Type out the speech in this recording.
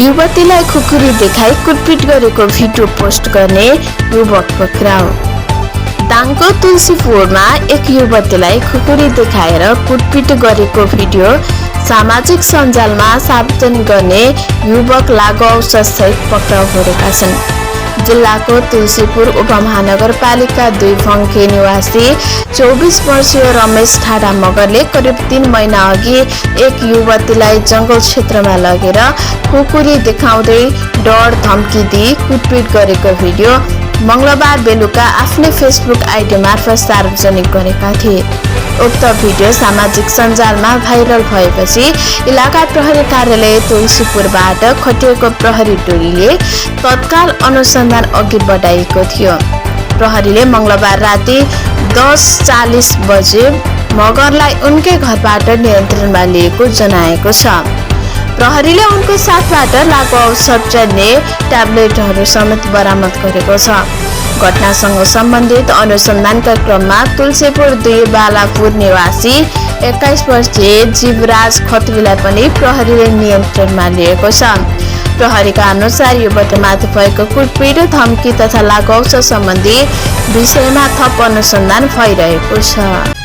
युवतीलाई खुकुरी देखाई कुटपिट गरेको भिडियो पोस्ट गर्ने युवक पक्राउ। दाङको तुलसीपुरमा एक युवतीलाई खुकुरी देखाएर कुटपिट गरेको भिडियो सामाजिक सञ्जालमा सार्वजनिक गर्ने युवक लागु औषधसहित पक्राउ गरेका छन्। जिल्लाको तुलसीपुर उपमहानगरपालिका 2 फङ्के निवासी 24 वर्षीय रमेश ठाडा मगरले करिब 3 महिना अघि एक युवतीलाई जंगल क्षेत्रमा लगेर खुकुरी देखाउँदै डर धम्की दिई कुटपिट गरेको भिडियो मंगलबार बेलुका आफ्नै फेसबुक आइडी मार्फत सार्वजनिक गरेका थिए। उक्त भिडियो सामाजिक सञ्जालमा भाइरल भएपछि इलाका प्रहरी कार्यालय तुलसीपुरबाट खटिएको प्रहरी टोलीले तत्काल अनुसन्धान अघि बढाएको थियो। प्रहरीले मंगलबार राति 10:40 बजे मगरलाई उनकै घरबाट नियन्त्रणमा लिएको जनाएको छ। प्रहरीले उनको साथबाट लागु औषध चढ्ने ट्याब्लेटहरू समेत बरामद गरेको छ। घटनासँग सम्बन्धित अनुसन्धानका क्रममा तुलसीपुर 2 बालापुर निवासी 21 वर्षीय जीवराज खत्रीलाई पनि प्रहरीले नियन्त्रणमा लिएको छ। प्रहरीका अनुसार युवतीमाथि भएको कुटपिट, धम्की तथा लागु औषध सम्बन्धी विषयमा थप अनुसन्धान भइरहेको छ।